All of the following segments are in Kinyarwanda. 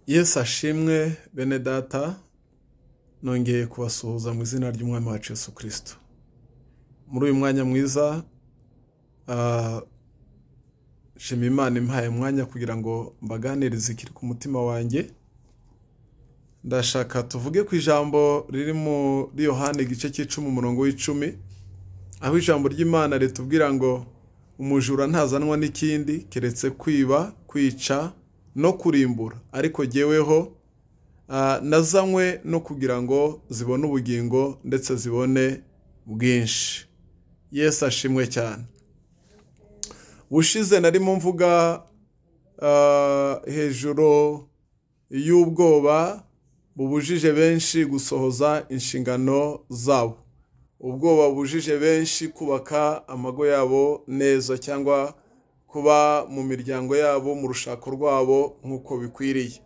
Yesu ashimwe bene data, nongeye kubasuhuza mu izina ry'Umwami wacu Yesu Kristo. Muri uyu mwanya mwiza, nshima Imana impaye umwanya kugira ngo mbaganirize ikiri ku mutima wanjye. Ndashaka tuvuge ku ijambo riri muri Yohana igice cy'icumi umurongo w'icumi, aho ijambo ry'Imana ritubwira ngo umujura ntazanwa n'ikindi keretse kwiba, kwica no kurimbura, ariko jyeweho nazanywe no kugira ngo zibone ubugingo ndetse zibone bwinshi. Yesu ashimwe cyane. Bushize narimo mvuga hejuru y'ubwoba bubujije benshi gusohoza inshingano zabo, ubwoba bubujije benshi kubaka amago yabo neza cyangwa kuba mu miryango yabo mu rushako rwabo nk'uko bikwiriye.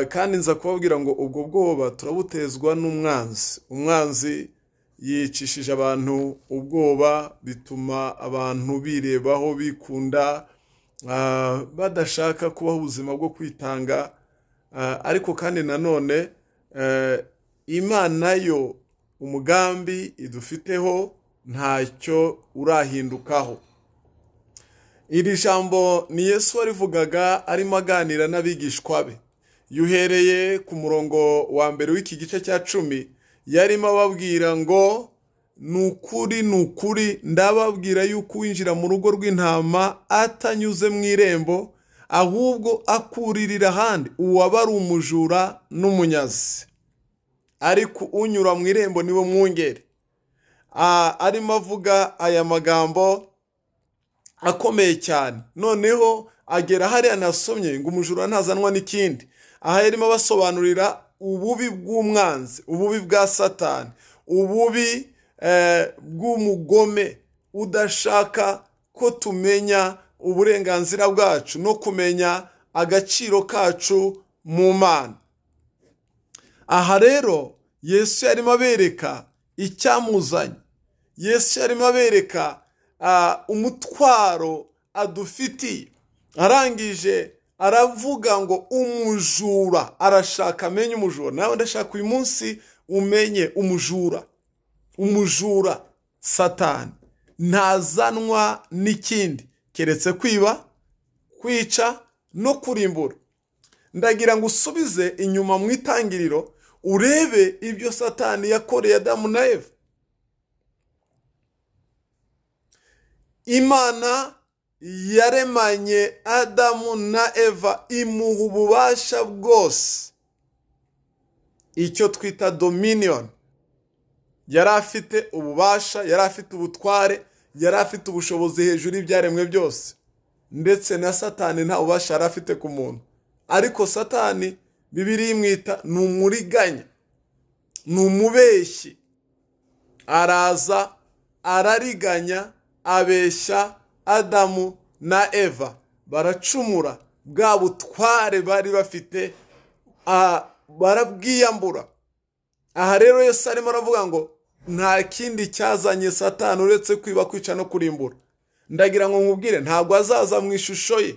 Kandi nza kubabwira ngo ubwo bwoba turabutezwa n'umwanzi. Umwanzi yicishije abantu ubwoba, bituma abantu birebaho, bikunda, badashaka kubaho ubuzima bwo kwitanga. Ariko kandi nanone Imana yo umugambi idufiteho ntacyo urahindukaho. Iri jambo ni Yesu warivugaga arimo aganira n'abigishwa be. Yuhereye ku murongo wa mbere w'iki gice cya 10, yarimo ababwira ngo nukuri nukuri ndababwira yuko winjira mu rugo rw'intama atanyuze mu irembo, ahubwo akuririra ahandi, uwaba ari umujura n'umunyazi, ariko unyura mu irembo niwe mwungeri. Arimo avuga aya magambo akomeye cyane. Noneho agera hariya nasomye ngo umujura ntazanwa n'ikindi. Aha yarimo abasobanurira ububi bw'umwanzi, ububi bwa Satani, ububi bw'umugome udashaka ko tumenya uburenganzira bwacu no kumenya agaciro kacu mu Mana. Aha rero Yesu yarimo abereka icyamuzanye. Yesu yarimo abereka umutwaro adufitiye. Arangije aravuga ngo umujura arashaka amenye umujura. Nawe ndashaka uyu munsi umenye umujura. Umujura Satani ntazanwa n'ikindi keretse kwiba, kwica no kurimbura. Ndagira ngo usubize inyuma mu itangiriro urebe ibyo Satani yakoreye Adamu na Eva. Imana yaremanye Adamu na Eva imuha ububasha bwose, icyo twita dominion. Yari afite ububasha, yari afite ubutware, yari afite ubushobozi hejuru y'ibyaremwe byose, ndetse na Satani nta bubasha yari afite ku muntu. Ariko Satani Bibiliya imwita ni umuriganya, ni umubeshyi. Araza arariganya, abeshya Adamu na Eva, baracumura. Bwa butware bari bafite barabwiyambura. Aha rero Yesu arimo aravuga ngo nta kindi cyazanye Satani uretse kwiba, kwica no kurimbura. Ndagira ngo nkubwire, ntabwo azaza mu ishusho ye,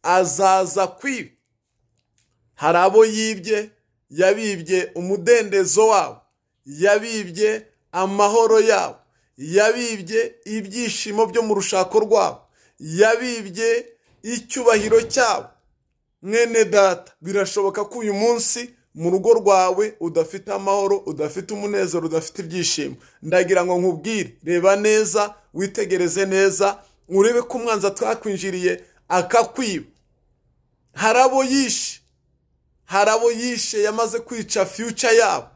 azaza kwiba. Hari abo yibye, yabibye umudendezo wabo, yabibye amahoro yabo, yabibye ibyishimo byo mu rushako rwabo, yabibye icyubahiro cyabo. Mwene data, birashoboka ko uyu munsi mu rugo rwawe udafite amahoro, udafite umunezero, udafite ibyishimo. Ndagira ngo nkubwire, reba neza, witegereze neza, urebe ko umwanzi atwakwinjiriye akakwiba. Hari abo yishe, hari abo yishe, yamaze kwica future yabo.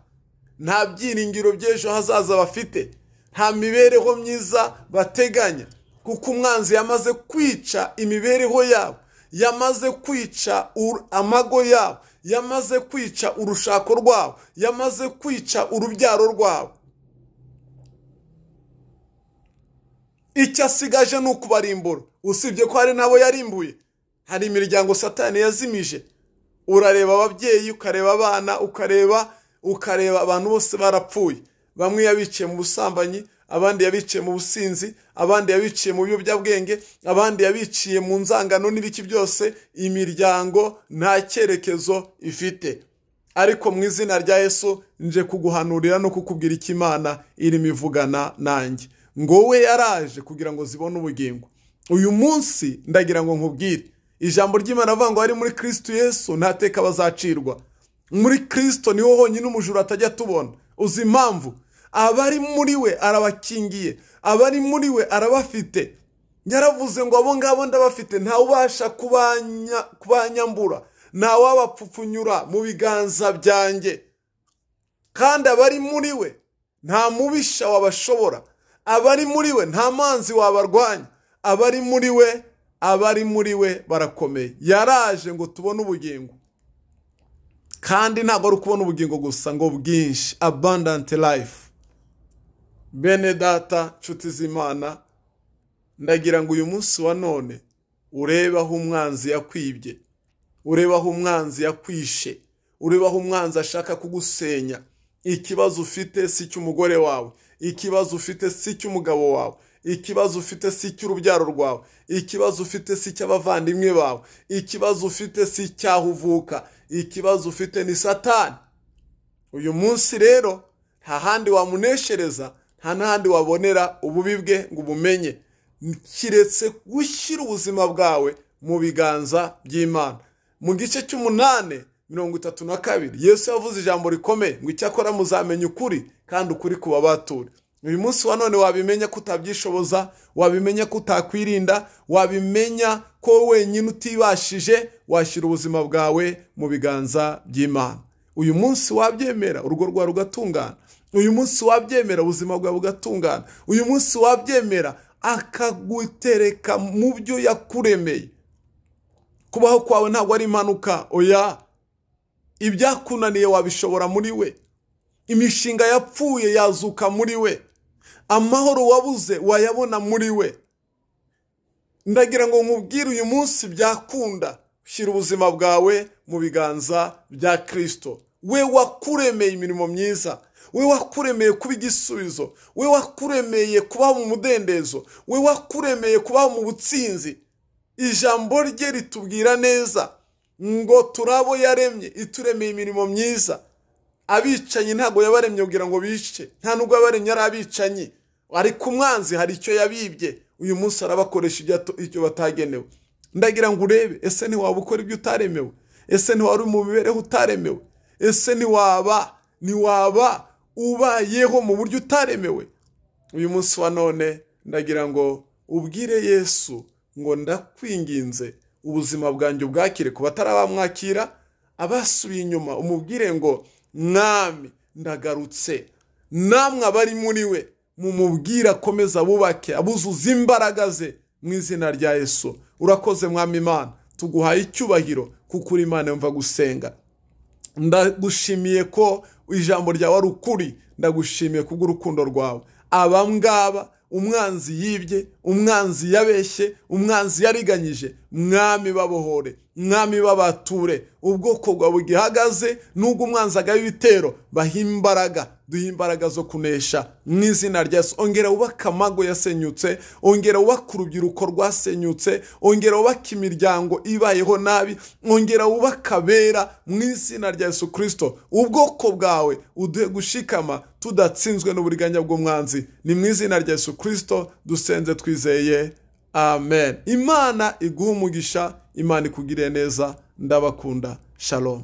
Nta byiringiro by'ejo hazaza bafite, nta mibereho myiza bateganya, kuko umwanzi yamaze kwica imibereho yabo, yamaze kwica amago yabo, yamaze kwica urushako rwabo, yamaze kwica urubyaro rwabo. Icyo asigaje ni ukubarimbura. Usibye ko hari nabo yarimbuye, hari imiryango Satani yazimije. Urareba ababyeyi, ukareba abana, ukareba abantu bose barapfuye. Bamwe yabiciye mu busambanyi, abandi yabiciye mu businzi, abandi yabiciye mu biyobyabwenge, abandi yabiciye mu nzangano n'ibiki byose. Imiryango nta cyerekezo ifite. Ariko mu izina rya Yesu nje kuguhanurira no kukubwira icyo Imana irimo ivugana nanjye, ngo we yaraje kugira ngo zibone ubugingo. Uyu munsi ndagira ngo nkubwire ijambo ry'Imana avuga ngo ari muri Kristo Yesu nta teka bazacirwa. Muri Kristo niho honyine umujura atajya tubona. Uzi impamvu? Abari muri we arabakingiye, abari muri we arabafite. Yaravuze ngo abo ngabo ndabafite, ntawe ubasha kubanyambura, ntawe wabapfupfunyura mu biganza byanjye. Kandi abari muri we nta mubisha wabashobora, abari muri we nta manzi wabarwanya, abari muri we barakomeye. Yaraje ngo tubone ubugingo, kandi ntabwo ari ukubona ubugingo gusa, ngo bwinshi, abundant life. Bene data, nshuti z'Imana, ndagira ngo uyu munsi wa none urebe aho umwanzi yakwibye, urebe aho umwanzi yakwishe, urebe aho umwanzi ashaka kugusenya. Ikibazo ufite si icy'umugore wawe, ikibazo ufite si icy'umugabo wawe, ikibazo ufite si icy'urubyaro rwawe, ikibazo ufite si icy'abavandimwe bawe, ikibazo ufite si icyaho uvuka, ikibazo ufite ni Satani. Uyu munsi rero nta handi wamuneshereza, nta n'ahandi wabonera ububi bwe ngo ubumenye, kiretse gushyira ubuzima bwawe mu biganza by'Imana. Mu gice 8:32 Yesu yavuze ijambo rikomeye ngo icyakora muzamenya ukuri, kandi ukuri kubabature. Uyu munsi wa none wabimenya ko utabyishoboza, wabimenya ko utakwirinda, wabimenya ko wenyine utibashije, washyira ubuzima bwawe mu biganza by'Imana. Uyu munsi wabyemera urugo rwawe rugatungana, uyu munsi wabyemera ubuzima bwawe bugatungana, uyu munsi wabyemera akagutereka mu byo yakuremeye. Kubaho kwawe ntabwo ari impanuka, oya. Ibyakunaniye wabishobora muri we, imishinga yapfuye yazuka muri we, amahoro wabuze wayabona muri we. Ndagira ngo nkubwire uyu munsi byakunda, shyira ubuzima bwawe mu biganza bya Kristo. We wakuremeye imirimo myiza, we wakuremeye kuba igisubizo, we wakuremeye kubaho mu mudendezo, we wakuremeye kubaho mu butsinzi. Ijambo rye ritubwira neza ngo turabo yaremye, ituremeye imirimo myiza. Abicanyi ntabwo yabaremye kugira ngo bice, nta nubwo yabaremye ari abicanyi, ariko umwanzi hari icyo yabibye. Uyu munsi arabakoresha icyo batagenewe. Ndagira ngo urebe, ese ntiwaba ukora ibyo utaremewe? Ese ntiwaba uri mu mibereho utaremewe? Ese ntiwaba ubayeho mu buryo utaremewe? Uyu munsi wa none ndagira ngo ubwire Yesu ngo ndakwinginze ubuzima bwanjye ubwakire. Ku batarabamwakira, abasubiye inyuma, umubwire ngo Mwami ndagarutse. Namwe abari muri we mumubwire akomeza abubake, abuzuza imbaraga ze mu izina rya Yesu. Urakoze Mwami Imana, tuguhaye icyubahiro kuko uri Imana yumva gusenga. Ndagushimiye ko ijambo ryawe ari ukuri, ndagushimiye kubw'urukundo rwawe. Aba ngaba umwanzi yibye, umwanzi yabeshye, umwanzi yariganyije, Mwami babohore, Mwami babature. Ubwoko bwawe bugihagaze, nubwo umwanzi agaye ibitero, baha imbaraga, duhe imbaraga zo kunesha mu izina rya Yesu. Ongera wubake amago yasenyutse, ongera wubake urubyiruko rwasenyutse, ongera wubake imiryango ibayeho nabi, ongera wubake abera mu izina rya Yesu Kristo. Ubwoko bwawe uduhe gushikama tudatsinzwe n'uburiganya bw'umwanzi. Ni mu izina rya Yesu Kristo dusenze twizeye, amen. Imana iguhe umugisha, Imana ikugirire neza. Ndabakunda. Shalom.